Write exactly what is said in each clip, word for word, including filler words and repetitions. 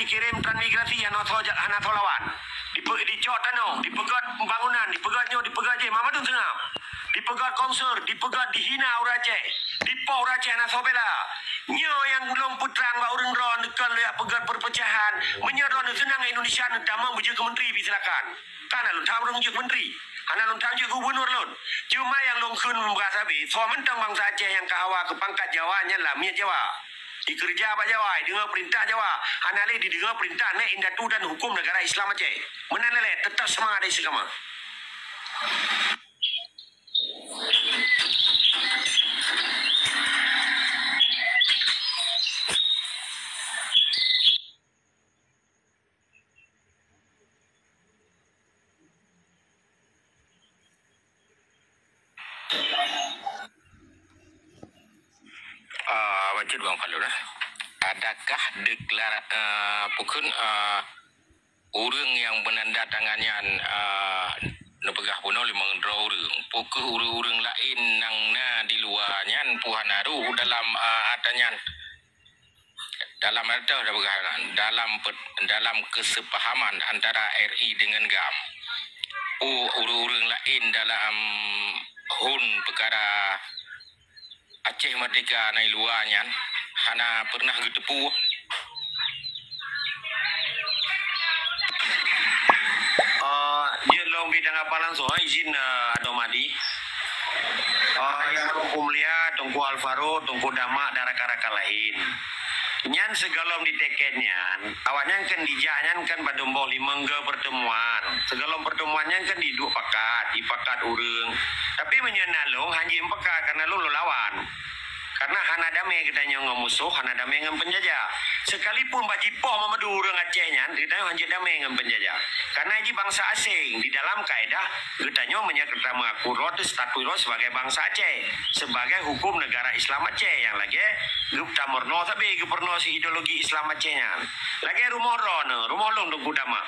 dikirém transmigrasi hana soe ja-, hana soe lawan. Dipe-, dicok tanoh, dipeugét bangunan, dipeugét nyoe, dipeugét jih, Muhammadun seungab. Dipeugét konser, dipeugét dihina ureuëng Aceh, dipoh ureuëng Aceh hana soe bela. Nyoe nyang lôn peutrang bak ureuëng droe neukalon lôn peugét perpecahan. Meunyoe droe neuseunang Indonesia neutamong beujeuet keu menteri pih silakan. Ka na lôn that ureuëng jeuet keu menteri. Hana lôn that jeuet keu gubernur lôn. Cuma nyang lôn kheun meubahasa beh, soe mantong bansa Aceh nyang ka hawa keu pangkat Jawa nyan lamiet Jawa. Ikeureuja bak Jawa, ideungoe peurintah Jawa. Hana lé dideungoe peurintah nèk indatu dan huköm negara Islam Aceh. Meunan lé, teutap seumangat istiqamah. Ah, bacut bang Falun, eh. Adakah deklara-, eh, pukon, eh, ureuëng nyang meunanda tangan nyan, eh, neupeugah bunoe limong droe ureuëng? Pukon ureuëng-ureuëng laén nyang na di luwa nyan peue hana rôh dalam, eh, ata nyan? Dalam arti dah peugah kan, dalam pe-, dalam kesepahaman antara R I dengan GAM. Pu-, ureuëng-ureuëng laén dalam hon peukara Aceh Merdeka na i luwa nyan hana pernah geuteupeue. Eh, jeuet lôn bri tanggapan langsung, eh, izin, eh, Adomadi. Eh, Yang Mulia Teungku Alvaro, Teungku Damak dan rakan-rakan laén. Nyan sigohlom diteken nyan, awaknyan kan dijak nyan kan padum boh limong go pertemuan. Sigohlom pertemuan nyan kan diduek pakat, dipakat ureuëng. Tapi meunyoe na lôn, hanjeuet pakat, karena lôn lôn lawan. Karena hana damé geutanyoe ngon musoh, hana damé ngon peunjajah. Sekalipun bak jipoh Muhammadu ureuëng Aceh nyan, geutanyoe hanjeuet damé ngon peunjajah. Karena jih bansa asing di dalam kaedah geutanyoe meunyoe geutanyoe meuaku droe teuh status droe sebagai bansa Aceh, sebagai hukum negara Islam Aceh nyang lagée geutameurunoe sabe geupeureunoe si ideologi Islam Aceh nyan. Lagée rumoh droeneuh, rumoh lôn Teungku Damak.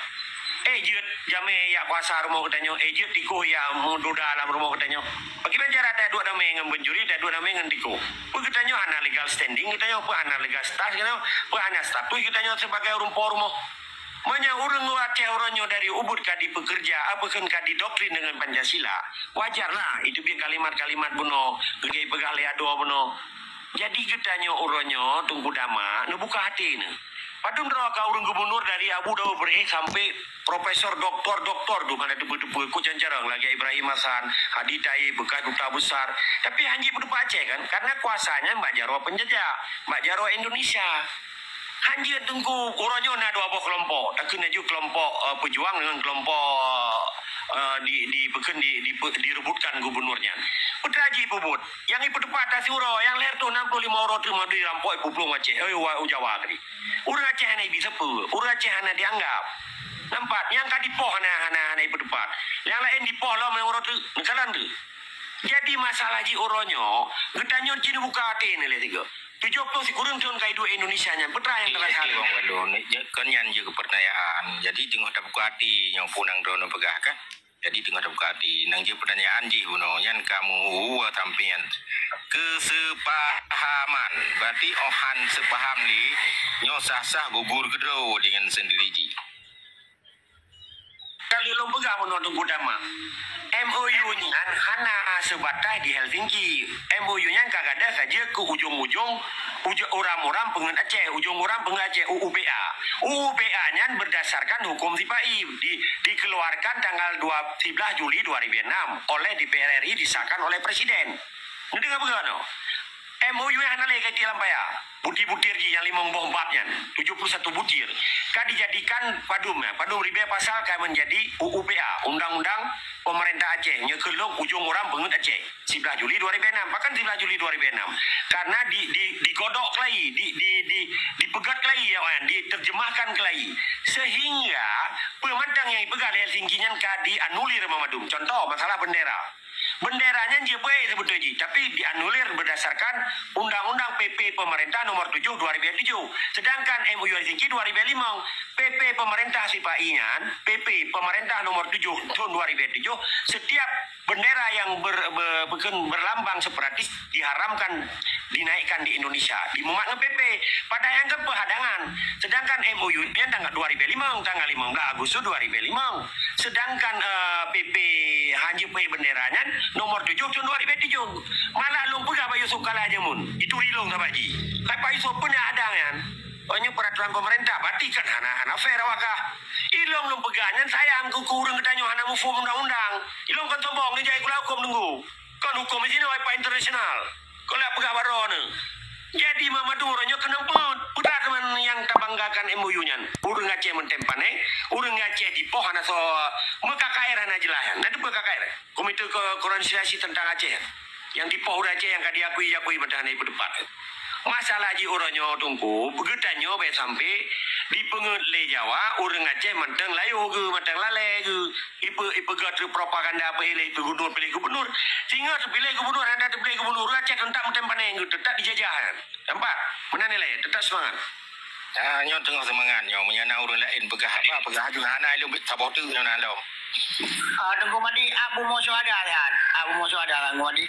Eh jeuet jamé jak kuasa rumoh geutanyoe, eh jeuet tikoh jak meududa lam rumoh geutanyoe. Bagaimana cara taduek damé ngon pencuri, taduek damé ngon tikoh? Peue geutanyoe hana legal standing geutanyoe, peue hana legal status geutanyoe, peue hana status geutanyoe sebagai ureuëng po rumoh? Meunyoe ureuëng Aceh uroe nyoe dari ubit ka dipeukeureuja, apa kheun ka didoktrin deungon Pancasila, wajarlah iteubiet kalimat-kalimat bunoe, geupeugah lé adoe bunoe. Jadi geutanyoe uroe nyoe Teungku Damak neubuka até neuh. Padum droe ka ureuëng gubunur dari Abu Daud Beureueh sampai profesor, doktor, doktor tu hana teupeue-teupeue, ku can carong lagée Ibrahim Hasan, Hadi Thaib, bekas duta besar. Tapi hanjeuet peuteupat Aceh kan, karena kuasa nyan bak jaroe peunjajah, bak jaroe Indonesia. Hanjeuet Teungku, uroe nyoe na dua boh keulompok, takheun laju keulompok, eh, peujuang deungon keulompok, eh, di, di, bukon di, di, direubutkan gubunur nyan. Peue teuma jih peubuet, nyang ipeuteupat tasie uroe, nyang lhée reutôh nam ploh limong uroe teuma dirampok ipuplueng Aceh, eh, wa-, u Jawa tadi. Ureuëng Aceh hana ibi sapeue, ureuëng Aceh hana dianggap. Nampak, nyang ka dipoh hana, hana, hana ipeuteupat. Nyang laén dipoh lom nyang uroe teuk, neukalon teuh. Jadi masalah jih uroe nyoe, geutanyoe jih neubuka até neuh lé sigoe. Tujoh ploh sikureueng thon ka iduek Indonesia nyan, peue teuma nyang Iya, teuma salah? Bang Wadon. Ya, kon nyan jeuet keu peutanyaan. Jadi teungoh tabuka até nyoe peue nyang droeneuh peugah kan? Jadi teungoh tabuka até. Nyang jeuet peutanyaan jih bunoe nyan ka meuhue sampéan. Keuseupahaman. Berarti óh han seupaham lé, nyoe sah-sah gugur keudroe deungon seundiri jih. Ka lheueh lôn peugah bunoe Teungku Damak, M O U nyan hana seubatas di Helsinki. M O U nyan ka gadôh ka jeuet keu ujong-ujong, ujo-, uram-uram peungeuet Aceh, ujong uram peungeuet Aceh, U U P A. U U P A nyan berdasarkan hukum sipa-i di, dikeluarkan tanggal dua, siblaih Juli dua ribu enam oleh D P R R I, disahkan oleh Presiden. Neudeungoe peugah nyoe. M O U nyang hana lé ka iték lam paya. Butir-butir jih nyang limong boh bab nyan, tujoh puluh satu butir, ka dijadikan padum, padum ribée pasal ka menjadi U U P A, Undang-Undang Pemerintah Aceh, nyoe keu lôn ujong uram peungeuet Aceh, siblaih Juli dua ribu enam. Pakon siblaih Juli dua ribu enam? Karena di, di, digodok keulai, di, di, di, dipeugét keulai, ya kan, diterjemahkan keulai. Sehingga peue mantong nyang ipeugah lé Helsinki nyan ka dianulir mandum. Contoh, masalah bendera. Bendera nyan jeuet beutôi jih, tapi dianulir berdasarkan Undang-Undang P P Pemerintah Nomor Tujuh dua ribu tujuh, sedangkan M O U Helsinki dua ribu lima. P P Pemerintah sipa-i nyan, P P Pemerintah Nomor Tujuh tahun dua ribu tujuh, setiap bendera yang ber-, ber-, berlambang separatis diharamkan dinaikkan di Indonesia, dimumat ngon P P. Padahai nyan kan peuhadangan. Sedangkan M O U nyan tanggal dua ribèe limong, tanggal limong belas Agustus dua ribèe limong. Sedangkan, eh, P P hanjeut peuék bendera nyan nomor tujoh tahun dua ribèe tujoh. Malah lôn peugah bak Yusuf Kala jameun, itu rilong sabat jih. Hai Pak Yusuf, peue nyang hadang nyan? Oh, nyoe peraturan pemerintah, berarti kan hana, hana fair awak kah? Ilôn lôn peugah nyan sayang keu, keu ureueng geutanyoe hana muphom undang-undang. Ilôn kon sombong, neujak sikula hukôm teungku. Kon hukôm di sinoe, Pak, internasional. Kon lheueh peugah bak droeneuh. Jadi, Muhammad Nur nyoe keunong peuet. Peue teuma nyang tabanggakan M O U nyan? Ureueng Aceh meuntèm pané, ureueng Aceh dipoh hana soe, meuka K R hana jeulaih nyan. Na teupeue K R? Komite Ko-, Rekonsiliasi Tentang Aceh. Nyang dipoh ureueng Aceh nyang ka diakui-akui padahai hana ipeuteupat. Masalah jih uroe nyoe teungku, geutanyoe bèk sampai dipeungeut lé Jawa, ureueng Aceh mantong layôh geuh, mantong lalè geuh. Ipe-, ipeugah teuk propaganda apa ilèe gubernur piléh gubernur. Singoh teupiléh gubernur, hana teupiléh gubernur, ureueng Aceh teutap mantong pané geuh, teutap dijajah. Nampak? Meunan ilèe, teutap seumangat. Ah, nyoe teungoh seumangat nyoe. Meunyoe na ureueng laén peugah apa, peugah aju hana ilôn saboh teuk nyoe na lom. Ah, Teungku Madi, ah, bumoe syuhada lihat. Ah, bumoe syuhada, Teungku Madi.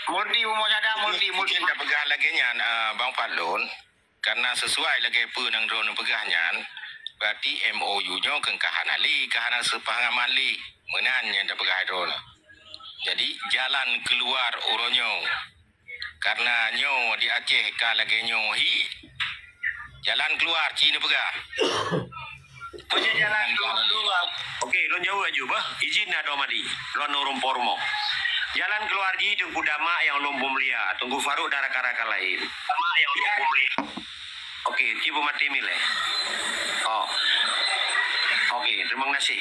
Murti bumoe syuhada, murti, murti. Ijin tapeugah lagèe nyan, ah, Bang Fadlun, karena sesuai lagèe peue nyang droeneuh peugah nyan, berarti M O U nyoe keu ka hana lé, ka hana seupahaman lé. Meunan nyang tapeugah droeneuh. Jadi, jalan keluar uroe nyoe. Karena nyoe di Aceh ka lagèe nyoe hi, jalan keluar ci neupeugah. Meunyoe jalan keluar, oke, lôn jaweueb aju bah. Ijin na Teungku Madi, lôn ureueng po rumoh. Jalan keluar jih Teungku Damak nyang lôn peumulia, Teungku Faruk dan rakan-rakan laén. Damak nyang lôn peumulia. Oke, ci beumaté milék. Oh. Oke, terima kasih.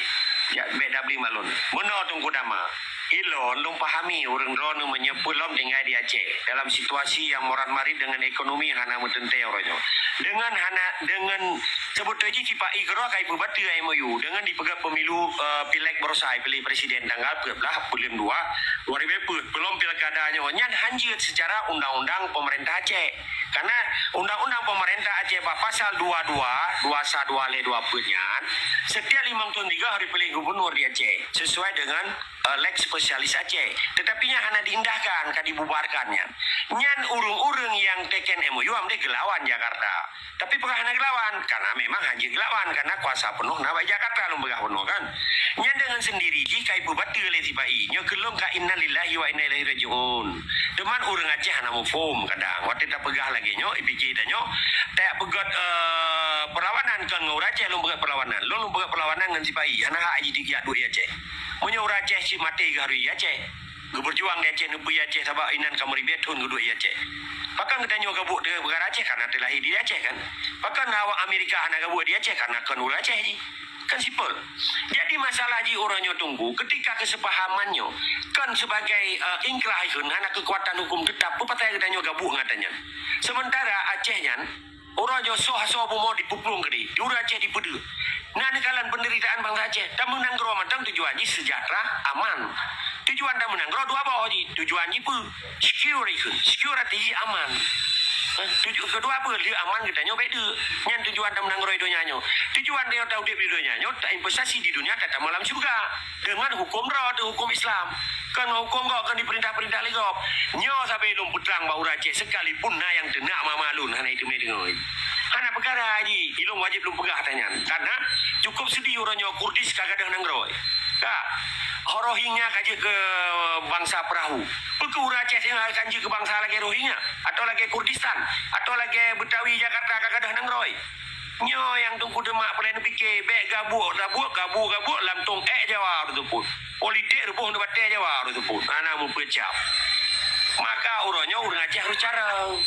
Ya, bèk dabli mak lôn. Meunoe Teungku Damak. Ilôn lôn pahami ureueng droeneuh meunyoe peue lom tinggai di Aceh dalam situasi nyang morat-marit deungon ekonomi hana meuteuntèe uroe nyoe. Deungon hana, deungon seubeutoe jih sipa-i keudroe ka ipeubateue M O U deungon dipeugèt pemilu, eh, pileg baroesa, piléh presiden tanggal peuet blah buleuen dua, dua ribèe peuet. Peulom pilkada nyoe nyan hanjeut seucara undang-undang pemerintah Aceh. Karena undang-undang pemerintah Aceh bak pasal dua dua, dua sa dua lé dua peuet nyan, setiap limong thôn tiga harus pilih gubernur di Aceh sesuai dengan, eh, Lex Spesialis Aceh. Tetapi nyan hana diindahkan, ka dibubarkan nyan. Nyan ureueng-ureueng nyang teken M O U am deh geulawan Jakarta. Tapi peugah hana geulawan, karena memang hanjeut geulawan, karena kuasa penuh na bak Jakarta lôn peugah bunoe kan. Nyan deungon sendiri jih ka ipeubateue lé sipa-i. Nyoe keu lôn ka innalillahi wa inna ilaihi raji'un. Teuma ureueng Aceh hana muphom kadang. Watèe tapeugah lagèe nyoe, ipike tanyoe, tajak peugèt, eh, perlawanan kon ngon ureueng Aceh lôn peugèt perlawanan. Lôn, lôn peugèt perlawanan ngon sipa-i. Hana hak jih dijak duek di Aceh. Meunyoe ureueng Aceh cit maté geuh harus di Aceh. Geubeujuang di Aceh, neubri Aceh sabab inan ka meuribèe thôn geuduek di Aceh. Pakon geutanyoe gabuek di peugara Aceh karena teulahé di Aceh kan? Pakon awak Amerika hana gabuek di Aceh karena kon ureueng Aceh jih? Kan simpel. Jadi masalah jih uroe nyoe Teungku, ketika kesepahaman nyoe kan sebagai, eh, ingkrah ikheun hana kekuatan hukum tetap, peue pasai geutanyoe gabuek ngon ata nyan. Sementara Aceh nyan Uroe nyoe soe-soe bumoe dipeuplueng keudéh, di ureueng Aceh dipeudeuh. Na neukalon peunderitaan bansa Aceh. Tameunanggroe mantong tujuan jih seujahteura, aman. Tujuan tameunanggroe dua boh jih. Tujuan jih peue? Security, security jih aman. Eh, tuju-, keudua peue? Lheueh aman geutanyoe bèk deuek. Nyan tujuan tameunanggroe di donya nyoe. Tujuan tanyoe taudép di donya nyoe, tainvestasi di dunia, tatamong lam syeuruga. Deungon huköm droe, deungon huköm Islam. Kon huköm gob, kon dipeurintah-peurintah lé gob. Nyoe sabe lôn peutrang bak ureueng Aceh, sekalipun na nyang teunak mama lôn, hana iteumé deungoe. Hana peukara jih, ilôn wajéb lôn peugah ata nyan. Karena cukôp seudeh uroe nyoe Kurdis ka gadôh nanggroe. Ka. Rohingya ka jeuet keu bansa peurahô. Peu kheueh ureueng Aceh singoh akan jeuet keu bansa lagèe Rohingya? Atau lagèe Kurdistan? Atau lagèe Betawi Jakarta ka gadôh nanggroe? Nyoe nyang Teungku Demak peureulèe neupike, bèk gabuek-gabuek, gabu-gabuek lam tông èk Jawa rot teupot. Politik ruboh nibak batèe Jawa rot teupot. Hana meupeucap. Maka uroe nyoe ureueng Aceh harôh carông.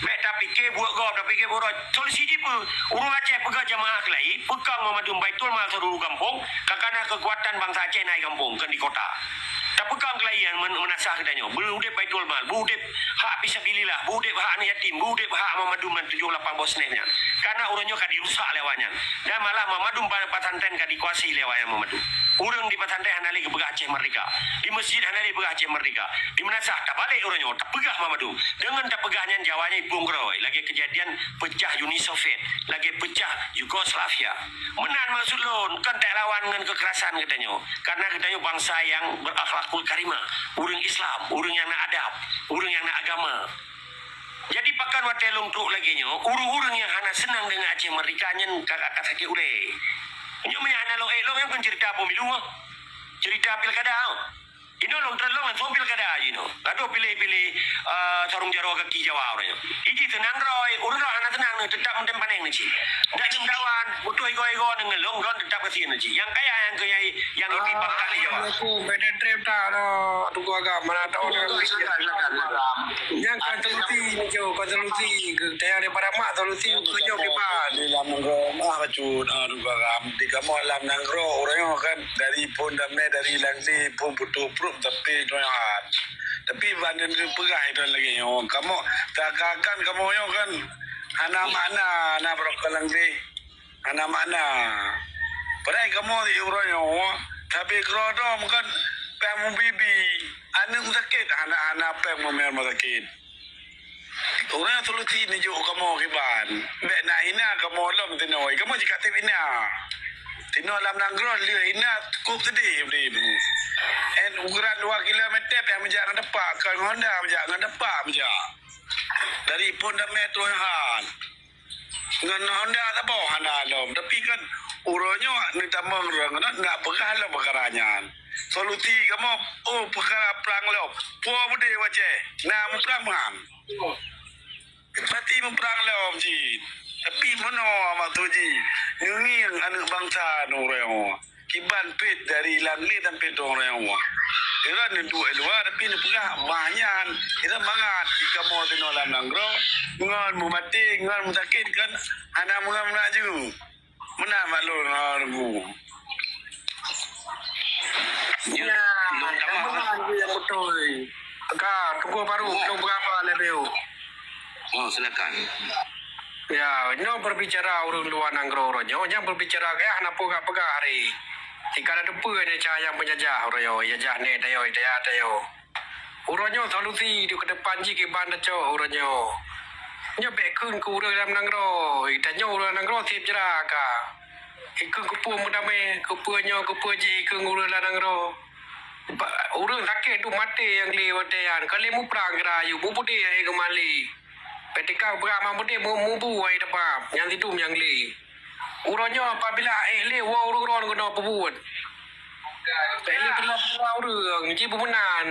Bèk tapike buet gob, tapike buet rot. Solusi jih peue? Ureueng Aceh peugah jamaah keulayi, peukong meumadu Baitul Mal seuluruh gampông, ka kana keukuatan bansa Aceh na di gampông, kon di kota. Tapeukong keulayi nyang men-, meunasah geutanyoe. Beu udép Baitul Mal, beu udép hak fisabilillah, beu udép hak aneuk yatim, beu udép hak Muhammadun dan tujoh lapan boh sneh nyan. Karena uroe nyoe ka dirusak lé awak nyan. Dan malah Muhammadun pa-, pesantren ka dikuasai lé awak nyan Muhammadun. Ureuëng di pesantren hana lé geupeugah Aceh merdeka. Di meuseujid hana lé peugah Aceh merdeka. Di meunasah tabalek uroe nyoe, tapeugah mandum. Deungon tapeugah nyan Jawa nyan ipông keurôi, lagée keujadian peucah Uni Soviet, lagée peucah Yugoslavia. Meunan maksud lôn, kon talawan ngon keukerasan geutanyoe. Karena geutanyoe bansa nyang berakhlakul karimah, ureuëng Islam, ureuëng nyang na adab, ureuëng nyang na agama. Jadi pakon watée lôn trok lagée nyoe, ureuëng-ureuëng nyang hana seunang deungon Aceh merdeka nyan ka, ka sakét ulée. Nyoe meunyo hana lôn ék lôn, nyoe kon ceurita pemilu, ceurita pilkada. Inoe lôn treun lôn langsung pilkada jinoe. Gadoh piléh-piléh, eh, sarong jaroe gaki Jawa uroe nyoe. Iji seunang droe, ureuëng droe hana seunang nyoe, teutap meutem paneng nyoe cit. Ndak jeuem dawan, utoh igoe-igoe deungon lôn, lôn teutap gasien nyoe cit. Nyang kaya nyang keu nyai, nyang ibi bangsa di Jawa. Assalamualaikum, beda trip tak ada, Teungku Agam, mana tahu. Silakan, silakan, silakan. Nyang ka solusi ni, Jo, ka solusi. Tayang daripada mak solusi, ke nyoe kiban. Di lam nanggroe, ah, bacut, ah, Teungku Agam. Di kamoe lam nanggroe, ureuëng nyoe kan, dari phon damé, dari Langlé, phon putôh pruet, tapi nyoe hat. Tapi ban den peugah itu lagée nyoe. Kamoe, seakan-akan kamoe nyoe kan, hana makna, hana barokah Langlé. Hana makna. Padahai kamoe di uroe nyoe, tapi keudroe dom kan péng meubibi, aneuëk sakét hana, hana péng meumiet rumah sakét. Ureuëng solusi neujok kamoe kiban. Bék na hina kamoe lom tinoe. Kamoe jikatem hina. Tinoe lam nanggroe lheueh hina cukup sedih udeb. En ukuran dua kilometer pih meujak ngon tepak, kon Honda meujak ngon tepak meujak. Dari phon damé troh nyoe han. Ngon Honda saboh hana lom. Tapi kan uroe nyoe neutamong ureuëng nyoe nak peugah lom peukara nyan. Solusi kamoe, oh, peukara prang lom. Puwoe beudé wacée, na muprang man. Pasti muprang lom cit. Tapi meunoe maksud jih, ngieng aneuëk bansa nyoe uroe nyoe. Kiban pet dari Langlé sampai Tong Rayong. Iran neuduek luwa tapi neupeugah bah nyan. Iran mangat di kamoe tinoe lam nanggroe ngon meumaté ngon meusakét kan hana meungan meunak jeuet. Meunan maklum ngon ku. Ya, lôn tamah. Nyang beutôi. Ka, Teungku Farouk, lôn peugah lé beu. Oh, silakan. Ya, nyoe berbicara ureuëng luwa nanggroe uroe nyoe, nyang berbicara kaya hana peugah-peugah hari. Tika na teupeu nyoe cara nyang peujajah uroe nyoe, jajah nyoe tayoe, daya tayoe. Uroe nyoe solusi di ke depan jih kiban tacok uroe nyoe. Nyoe bék kheun keu ureuëng lam nanggroe, tanyoe ureuëng nanggroe seb jra ka. Ikheun keupeue meudamé, keupeue nyoe, keupeue jih ikheun ureuëng lam nanggroe. Ba-, ureuëng sakét tu maté nyang lé watée nyan, ka lé muprang geura ayue, mubeudé ayue keumalé. Ketika beurama beudé mu-, mubu ayue teupab, nyang sidum nyang lé. Uroe nyoe apabila éh lé woe ureuëng droe keunoe peubuet. Éh lé teuma ureuëng, ji beumeunan.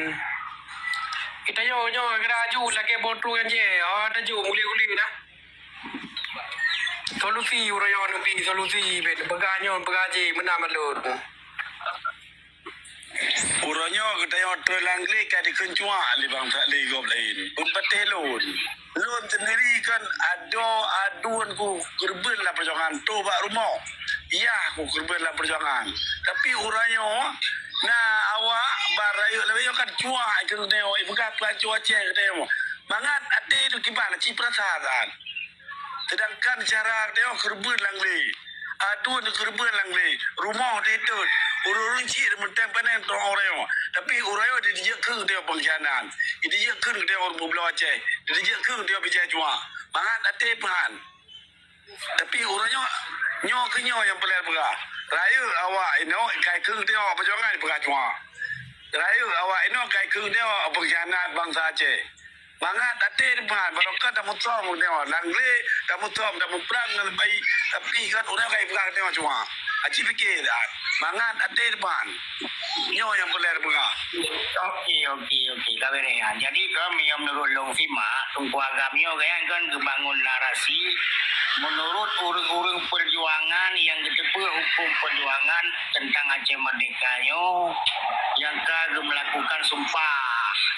Kita nyoe, nyoe geura aju lagée boh trueng nyang jih, oh, taju muli-uli dah. Solusi uroe nyoe neubi solusi, bék peugah nyoe, peugah jih, meunan malon. Uroe nyoe geutanyoe treun Langlé ka dikheun cuak lé bansa lé gob laén. Beupatéh lôn. Lôn seundiri kan adoe aduen ku keureubeuen lam peujuangan, trok bak rumoh. Yah ku keureubeuen lam peujuangan. Tapi uroe nyoe na awak ban rayeuk lagée nyoe kan cuak keu geutanyoe, ipeugah peulancong Aceh geutanyoe. Mangat até lôn kiban cit peurasaan. Sedangkan cara geutanyoe keureubeuen Langlé. Aduen keureubeuen Langlé. Rumoh ditot. Ureuëng-ureuëng cit meuntang paneng tong uroe nyoe. Tapi uroe nyoe dijak kheun geutanyoe pengkhianat. Dijak kheun geutanyoe ureuëng peubloe Aceh. Dijak kheun geutanyoe bijéh cuak. Mangat até peuhan. Tapi uroe nyoe, nyoe keu nyoe nyang peureulée peugah. Rayeuk awak inoe kai kheun geutanyoe awak peujuangan peugah cuak. Rayeuk awak inoe kai kheun geutanyoe pengkhianat bansa Aceh. Mangat até teuma, barokon tamusom nyoe, Langlé, tamusom, tamuprang ngon bayi, tapi kan ureuëng ka ipeugah nyoe cuma. Aci pike dah. Mangat até teuma. Nyoe nyang peureulée peugah. Oke, oke, oke. Ka beureh nyan. Jadi, kon meunyoe meunurot lôn simak, Teungku Agam nyoe kan, kan geubangun narasi meunurot ureuëng-ureuëng peujuangan nyang geuteupeue huköm peujuangan teuntang Aceh Merdeka nyoe nyang ka geumeulakukan sumpah.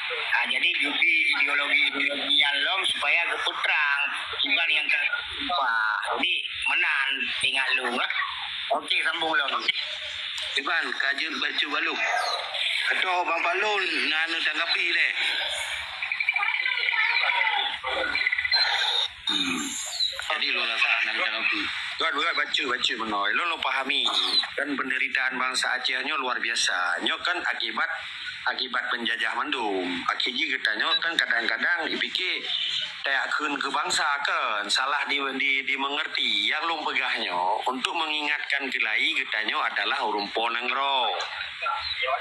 Ha, jadi geubi ideologi-ideologi nyan lom supaya geupeutrang kiban nyang ka sumpah. Jadi meunan ingat lôn, eh. Oke, sambung lom. Iban, ka jeuet bacut balok. Adoe Bang Palon na neutanggapi lé. Hmm. Jadi lôn rasa na neutanggapi. Berat, berat bacut, bacut meunoe. Lôn, lôn pahami. Kan penderitaan bansa Aceh nyoe luar biasa. Nyoe kan akibat, akibat penjajah mandum. Akhé jih geutanyoe kan kadang-kadang dipike tajak kheun keu bansa kan. Salah di, di, dimengerti. Nyang lôn peugah nyoe untuk mengingatkan keu lai geutanyoe adalah ureuëng po nanggroe.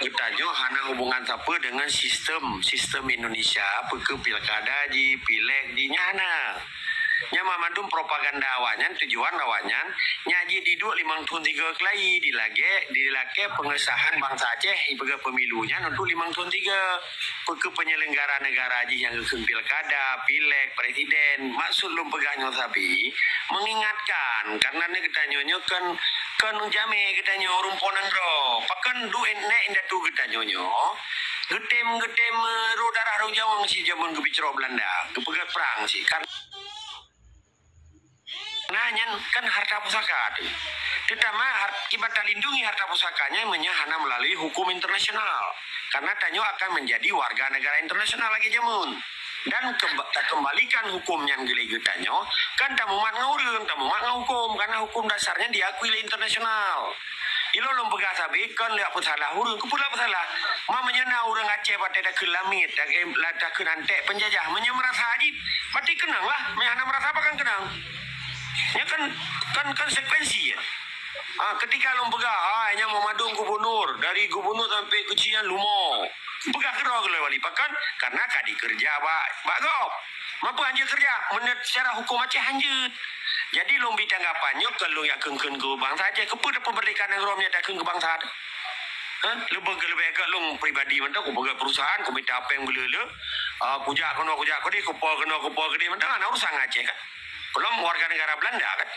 Geutanyoe hana hubungan sapeue dengan sistem, sistem Indonesia, peue keu pilkada jih, pileg jih, nyan hana. Nyan mandum propaganda awaknyan, tujuan awaknyan, nyak jih diduek limong thon tiga keu lai, dilagée, dilakée pengesahan bansa Aceh ipeugah pemilu nyan untuk limong thon tiga. Peue keu penyelenggara negara jih nyang geukheun pilkada, pileg, presiden. Maksud lôn peugah nyoe sabe, mengingatkan, karena nyoe geutanyoe nyoe kan, kan jamé geutanyoe ureuëng po nanggroe. Pakon duek nèk indatu geutanyoe nyoe, geutem, geutem, eh, roh darah rhung jaweueng si jameun geupicrok Belanda, geupeugah prang si. Karena nyan kan harta pusaka tu. Teutama har-, kiban talindungi harta pusaka nyan meunyoe hana melalui hukum internasional. Karena tanyoe akan menjadi warga negara internasional lagée jameun. Dan kemba-, takembalikan hukum nyan geulée geutanyoe, kan tamumat ngon ureuëng, tamumat ngon hukum, karena hukum dasar nyan diakui lé internasional. Ilôn lôn peugah sabe kon lé peusalah ureuëng, keupeue lé peusalah? Ma meunyoe na ureuëng Aceh patéh takheun lamiet, takheun, takheun anték penjajah, meunyoe meurasa jih, berarti keunong lah. Meunyoe hana meurasa, pakon keunong? Nyan kan, kan konsekuensi. Ha, ketika lôn peugah, ha, nyan meumandum gubernur, dari gubernur sampai keuchik nyan leumo. Peugah keudroe keu lôn wali, pakon? Karena ka dikeureuja bak, bak gob. Mampu hanjeuet keureuja, meunurot secara hukum Aceh hanjeuet. Jadi lôn bri tanggapan nyoe keu lôn nyang kheun-kheun keu bansa Aceh, keupeue tapeumeurdeka nanggroe meunyoe takheun keu bansa? Ha? Leubeh, leubeh gét lôn pribadi mantong, kupeugah perusahaan, kumita péng beuleu-leu, ah, kujak keunoe, kujak keudeh, kupo keunoe, kupo keudeh mantong, hana urusan ngon Aceh kan? Lôn warga negara Belanda kan?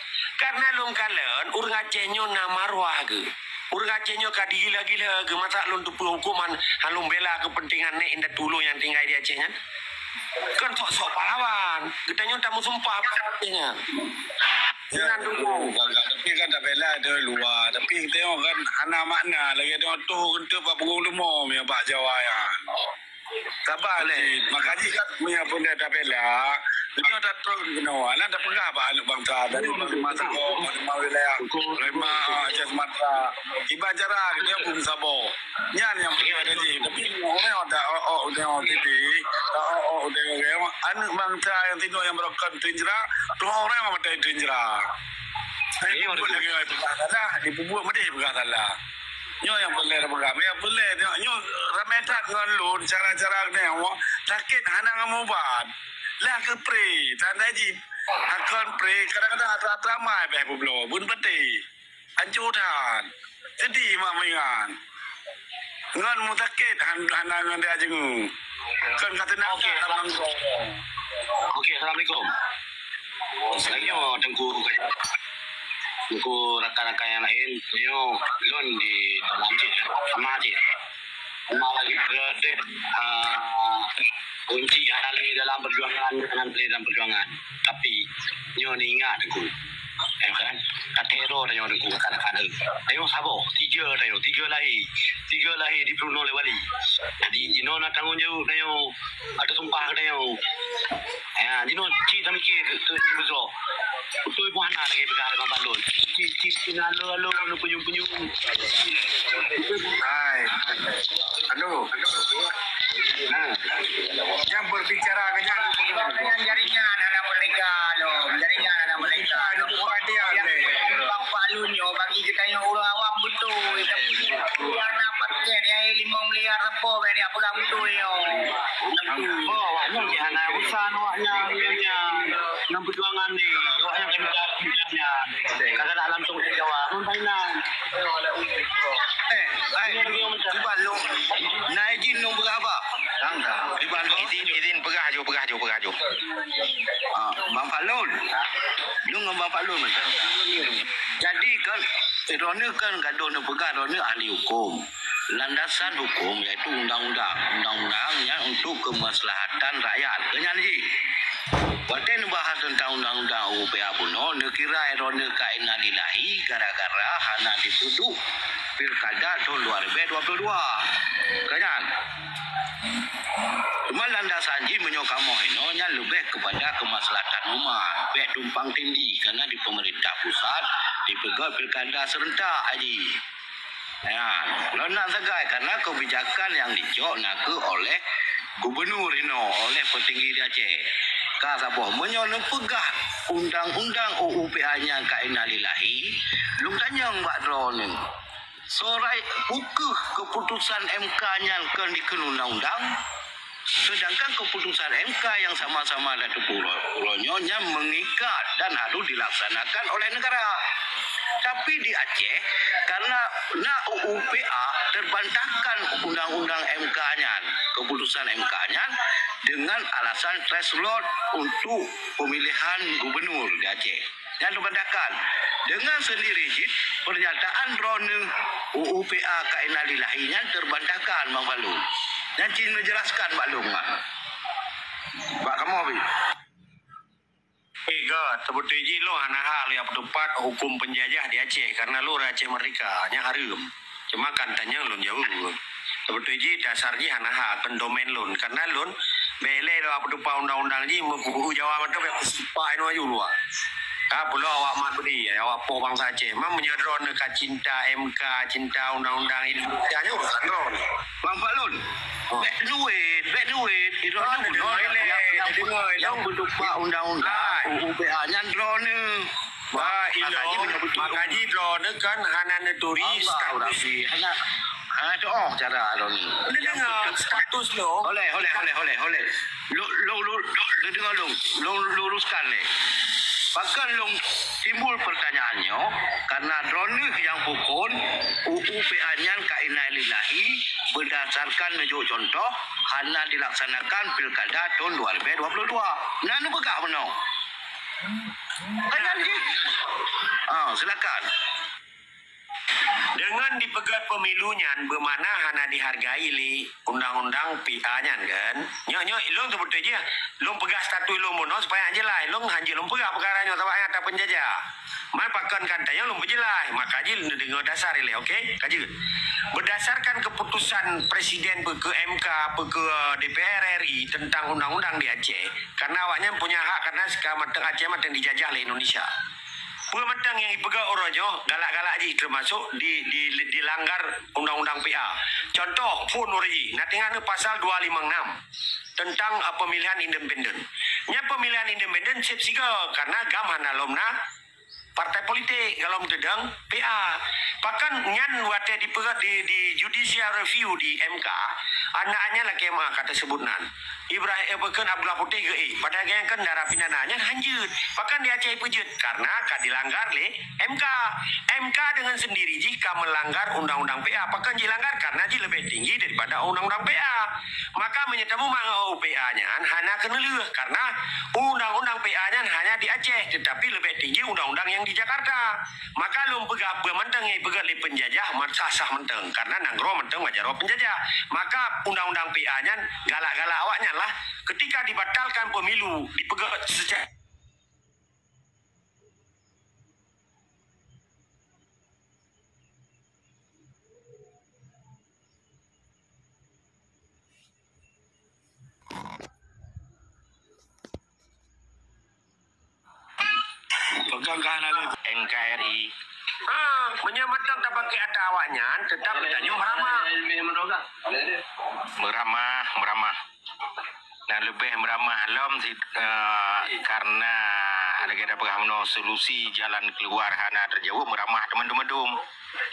Karena lôn kalon ureuëng Aceh nyoe na maruah geuh. Ureuëng Aceh nyoe ka digila-gila geuh, masa lôn teupeue hukuman, han lôn bela keupeuntengan nèk indatu lôn nyang tinggai di Aceh nyan. Kan sok-sok pahlawan. Geutanyoe tameusumpah pahlawan nyan. Ya, meunan tu. Tapi kan tabela di luwa, tapi geutanyoe kan hana makna lagée tanyoe tuh geunteuk bak punggong leumo meunyoe bak Jawa nyan. Saban cit, maka jih kan meunyoe peureulée tabela, geutanyoe tatron keunoe, hana tapeugah bak aneuk bansa dari panglima sagoe, panglima wilayah, panglima Aceh Sumatra. Kiban cara geutanyoe beumeusaboh. Nyan nyang peureulée taji. Tapi ureuëng nyang ta-ôk-ôk udeb ngon T V, ta-ôk-ôk udeb ngon ureuëng, aneuk bansa nyang tinoe nyang beurokon teunjra, teuma ureuëng nyang maté teunjra. Iya, betul. Lagée nyan peugah salah, dipubuet meudeh peugah salah. Nyoe nyang peureulée tapeugah. Nyang peureulée nyoe, nyoe ramé that ngon lôn, cara-cara geutanyoe sakét hana ngon ubat. Lah keu pre, tanda jih. Akon pre, kadang-kadang atra-atra mai beh peubloe, bun peuti. Ancô that. Sedih mak meuingat. Ngon musakét han-, hana ngon dia jengu. Kon ka teunang. Okey, that lam assalamualaikum. Okey, assalamualaikum. Lagée nyoe Teungku, Teungku rakan-rakan nyang laén, nyoe lôn di dalam cit, sama cit. Sama lagi berada, ah, kunci hana lé dalam perjuangan, hana lé dalam perjuangan. Tapi nyoe ingat Teungku. Ya kan? Ka teror tanyoe Teungku, rakan-rakan. Tanyoe saboh, tiga tanyoe, tiga lahé. Tiga lahé dipeurunoe lé wali. Jadi, jinoe na tanggong jaweueb tanyoe. Ada sumpah tanyoe. Ya, jinoe cit tamikir tu, tu, tu, tu. Beutôi pun hana lagée peugah Bang Fadlon. Cit, cit, cit, halo, halo, halo, penyum, penyum. Hai. Halo. Ha. Jangan berbicara ke jangan. Dengan jaringan anak mereka, loh. Jaringan anak mereka. Bukan dia, Bang Fadlon nyoe bagi kita nyoe ureuëng awam beutôi. Tapi karena paket yang limong miliar apa, bang, dia pegang beutôi nyoe. Oh, awak nyoe hana urusan awak nyan, nyan, nyan. Nang perjuangan ni, awak nyan kerja, kerja nyan. Kadang-kadang langsung ke Jawa, pun Thailand. Eh, hai, kiban lôn. Na izin lôn peugah haba. Tang, tang. Kiban lôn. Izin, izin, peugah aju, peugah aju, peugah aju. Ah, Bang Falun. Lôn ngon Bang Falun macam. Jadi kan, eh, droeneuh kan gadoh neupeugah droeneuh ahli hukum. Landasan hukum yaitu undang-undang. Undang-undang nyan untuk kemaslahatan rakyat. Nyan jih. Watée neubahas teuntang undang-undang U P A bunoe, neukira droeneuh ka innalillahi gara-gara hana jipeuduek Pilkada tahun dua ribu dua puluh dua. Kan nyan? Cuma landasan jih meunyoe kamoe inoe nyan leubeh kepada kemaslahatan umat. Bèk tumpang tindih karena di pemerintah pusat dipeugah pilkada serentak haji. Ya, lôn nak sagai karena kebijakan yang dicok na keuh oleh gubernur inoe, oleh petinggi di Aceh. Ka saboh meunyoe neupeugah undang-undang U U P A nyan ka innalillahi, lôn tanyong bak droeneuh. Sorai peu keuh keputusan M K nyan kon dikeue undang-undang, sedangkan keputusan M K yang sama-sama dah teupeue uroe nyoe nyan mengikat dan harus dilaksanakan oleh negara. Tapi di Aceh, karena na U U P A terbantahkan undang-undang M K nyan, keputusan M K nyan dengan alasan threshold untuk pemilihan gubernur di Aceh. Nyan terbantahkan. Dengan sendiri jih, pernyataan droeneuh U U P A ka innalillahi nyan terbantahkan, Bang Falun. Nyan cit neujelaskan bak lôn, ah. Bak kamoe, Abi. Eh, ga, teubeutôi jih lôn hana hak lôn jak peutupat huköm peunjajah di Aceh, karena lôn ureueng Aceh Merdeka, nyan hareuem. Cuma kan tanyong lôn jaweueb. Teubeutôi jih dasar jih hana hak, kon domain lôn. Karena lôn bèk lé lôn jak peutupat undang-undang jih, meu-, meu-, Jawa mantong bèk kusupak inoe aju luwa. Ka peulom awak mat bri, awak poh bansa Aceh. Mam meunyoe droeneuh ka cinta M K, cinta undang-undang Indonesia, nyan urusan droeneuh. Bang Falun, oh, bèk duit, bèk duit. Droeneuh bunoe ilèe, nyang, nyang, nyang peutupat undang-undang U U P A nyan droeneuh. Bah, inoe, maka jih droeneuh kan hana neuturi status. Hana, hana teu'oh cara droeneuh. Neudeungoe status lôn. Oleh, oleh, oleh, oleh, oleh. Lôn, lôn, lôn, lôn, neudeungoe lôn. Lôn luruskan lé. Pakon lôn timbul pertanyaan nyoe, karena droeneuh nyang phôn U U P A nyan ka innalillahi berdasarkan neujok contoh hana dilaksanakan pilkada tahun dua ribu dua puluh dua. Na neupeugah bunoe. Kan nyan jih. Ah, silakan. Deungon dipeugét pemilu nyan beumakna hana dihargai lé undang-undang P A nyan, kan? Nyoe, nyoe, lôn teubeutôi jih. Lôn peugah status lôn bunoe supaya jeulaih. Lôn hanjeuet lôn peugah peukara nyoe sabab nyan atra peunjajah. Man pakon kan tanyoe lôn peujeulaih, maka jih neudeungoe dasar ilèe, oke? Ka jeuet. Berdasarkan keputusan Presiden, peu keuh M K, peu keuh D P R R I tentang undang-undang di Aceh, karena awaknyan punya hak karena sika mantong Aceh mantong dijajah lé Indonesia. Peue mantong nyang jipeugah uroe nyoe galak-galak jih teumasok di, di, dilanggar undang-undang P A. Contoh, phôn uroe jih, na teuingat neuh pasal dua lima enam tentang, eh, pemilihan independen. Nyan pemilihan independen seb sigoe, karena GAM hana lom na partai politik, goh lom teudeung P A. Pakon nyan watèe dipeugét di, di judicial review di M K, aneuk nyan lakèe ma ka teusebut nan. Ibrahim, eh, bukon Abdullah Putéh geuék, padahai gobnyan kan darah Pinana, nyan hanjeuet. Pakon di Aceh ipeujeuet? Karena ka dilanggar lé M K. M K dengan sendiri jih ka melanggar undang-undang P A. Pakon jilanggar? Karena jih leubeh tinggi daripada undang-undang P A. Maka meunyoe tamumat ngon U U P A nyan hana keuneulheueh, karena undang-undang P A nyan hanya di Aceh, tetapi leubeh tinggi undang-undang nyang di Jakarta. Maka lôn peugah peue mantong nyang ipeugét lé peunjajah mat sah-sah mantong, karena nanggroe mantong bak jaroe peunjajah. Maka undang-undang P A nyan galak-galak awaknyan lah. Ketika dibatalkan pemilu, dipeugét secara Pegang ka hana lé. N K R I. Ha, meunyoe mantong tapaké ata awaknyan, teutap geutanyoe meuramah. Meuramah, meuramah. Nah, leubeh meuramah lom sit, eh, karena lagèe na peugah meunoe, solusi jalan keluar hana teujaweueb, meuramah teuma dum-dum.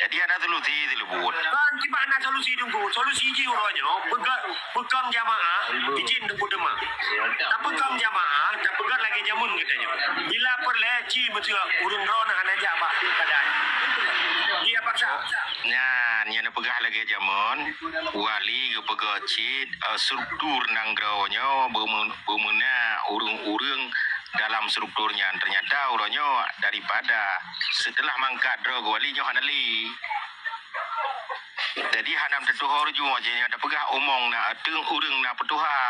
Jadi hana solusi teuleubuet. Ban kiban na solusi teungku. Solusi jih uroe nyoe, peugah, peukong jamaah, izin teungku teuma. Tapeukong jamaah, tapeugah lagèe jameun geutanyoe. Bila peureulèe ci beutôi ureueng droeneuh hana jak bak pilkada. Dia paksa. Nyan, nyan peugah lagèe jameun, wali geupeugah cit, eh, struktur nanggroe nyoe beume-, beumeuna ureueng-ureueng dalam struktur nyan. Ternyata uroe nyoe daripada setelah mangkat droe geuwali nyoe hana lé. Jadi hana teutuho ureueng, jadi nyang tapeugah umong na ateueng ureueng na peutuha.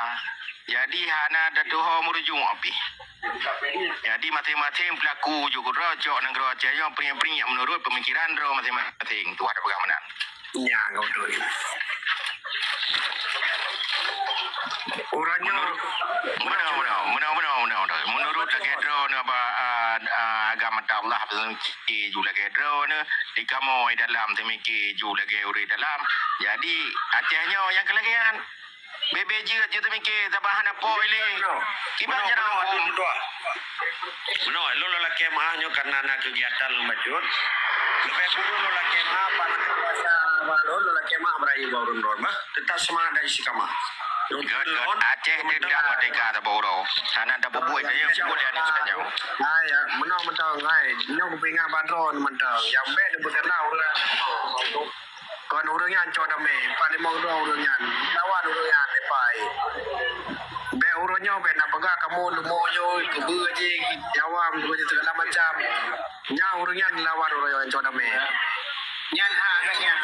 Jadi hana teutuho meurujung pih. Jadi, masing-masing pelaku ujuk droe cok nanggroe Aceh nyoe peuring-peuring meunurot peumikiran droe masing-masing. Tuhan peugah meunan. Nya, beutôi. Uroe nyoe. Meunoe, meunoe, meunoe, meunoe, meunoe, meunoe. Meunurot lagèe droeneuh, ba, a, a, agama Allah, pike ju lagèe droeneuh, di kamoe dalam teumike ju lagèe ureueng dalam. Jadi, Aceh nyoe nyang keulagèe nyan. Bèk-bèk jeuet ju teumike, saban hana po ilèe. Kiban jaroe huköm. Meunoe, lôn lakèe meu'ah nyoe kareuna na keugiatan lôn bacut. Leubeh kureueng lôn lakèe meu'ah, pat na kuasa lôn lakèe meu'ah beurayeuk bak ureueng droe, bah. Teutap seumangat dan istiqamah. Lôn Gèt, gèt. Aceh teutap merdeka saboh uroe. Hana tapeubuet keu nyang peubuet lé aneuk geutanyoe. Hai, meunoe mantong, hai. Nyoe kupeuingat bak droeneuh mantong. Nyang bèk neupeuteunang ureueng. Kon ureueng nyan cok damé, pat limong droe ureueng nyan. Lawan ureueng nyan, lepai. Bèk uroe nyoe bèk na peugah kamoe leumo yo, keubeue jih, awam, segala macam. Nyan ureueng nyan lawan uroe nyoe cok damé. Nyan hak geuh nyan.